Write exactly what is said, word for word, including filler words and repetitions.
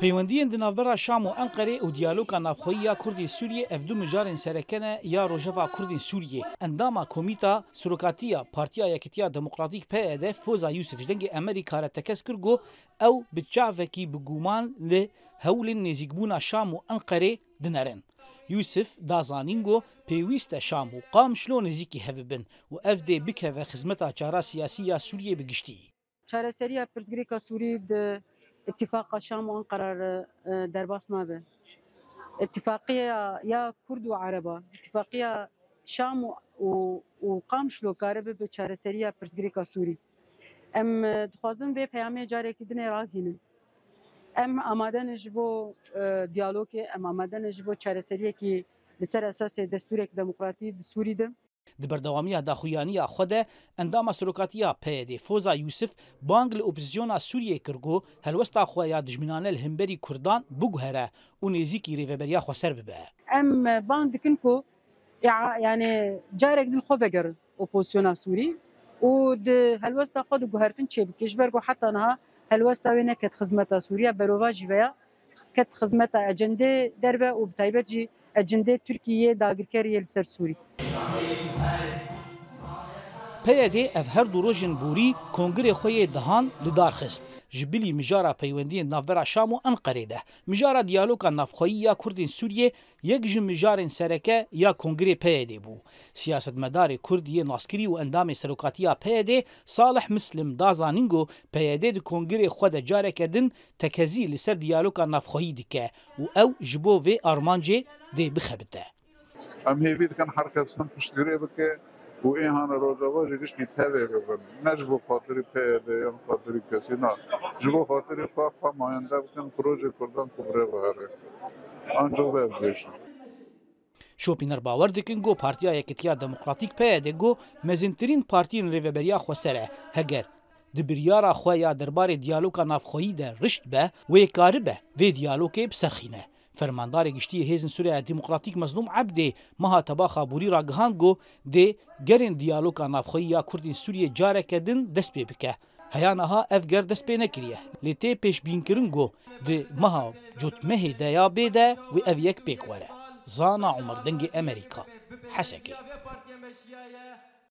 Peywendiyên di navbera Şam û Enqerê û diyaloga navxweyî ya Kurdên Sûriyê ev du mijarên sereke ne ya rojeva Kurdên Sûriyê. Endama Komîta Serokatiya Partiya Yekitiya Demokratîk P Y D Foza Yûsif ji Dengê Amerîka re tekez kir ku ew bi çavekî bi guman li hewlên nêzîkbûna Şam û Enqerê dinerin. Yûsif da zanîn ku pêwîst e Şam û Qamişlo nêzîkî hev bibin û ev dê bikeve xizmeta çara siyasî ya Sûriyê bi giştî. Çareseriya pirsgirêka Sûrî di îtîfaqa Şam û Enqera re, e, derbas nabe. Îtîfaqiya ya Kurd û Ereba, îtîfaqiya Şam û, û, û Qamişlo karibe bi çareseriya pirsgirêka Sûrî. Em, e, dixwazin vê peyamê carekî dinê ragihînin. Em amade ne ji bo, e, diyalogê, em amade ne ji bo çareseriyekî li ser esasê destûrek demokratî di Sûrî de. Di berdewamiya daxuyaniya xwe de endama serokatiya P Y D Foza Yûsif bang li opozîsyona Sûriyê kir ku helwesta xwe ya dijminane li hemberî Kurdan biguhere û nêzîkî rêveberiya xweser bibe. Em bang dikin ku ya-, yani carek din xwe vegerin opozîsyona Sûrî û di helwesta xwe di guhertin çêbike. Ji ber ku heta niha helwesta wê neket xizmeta Sûriye, berovajî veya ket xizmeta ecendê derve û bi taybet jî ecendê Tirkiyê dagirkerî yê li ser Sûrî. P Y D ev her du rojên borî kongirê xwe yê dehan li dar xist. Ji bilî mijara peywendiyên navbera Şam û Enqerê de, mijara diyaloga navxweyî ya Kurdên Sûriyê yek ji mijarên sereke ya kongirê P Y D bû. Siyasetmedarê Kurd yê naskirî û endamê serokatiya P Y D Salih Mislim da zanîn ku P Y D di kongirê xwe de careke din tekezî li ser diyaloga navxweyî dike û ew ji bo vê armancê dê bixebite. Em hêvî dikin her kes hin piştgirê bike û ê hane Rojava ji giştî tevê bibin. Ne ji bo xatirî P Y D yan xatirî kesî, na. Ji bo xatirî xwe, xwe mayende bikin, projê Kurdan ku bi rê ve here. Ancaq vê bibêjin. Şopîner bawer dikin ku Partiya Yekitiya Demokratîk P Y D ku mezintirîn partiyên rêveberiya xweser e, heger di biryara xwe ya derbarê diyaloga navxweyî de rişt be, wê karibe vê diyalogê biserxîne. Fermandarê Giştî yê Hêzên Sûriya Demokratîk Mezlûm Ebdê meha tebaxa borî ragihand ku dê gerên diyaloga navxweyî ya Kurdên Sûriyê careke din dest pê bike. Heya niha ev ger dest pê nekiriye, lê tê pêşbînkirin ku di meha cotmehê de ya bê de wê ev yek pêk were. Zana Umer, Dengê Amerîka, Hesekê.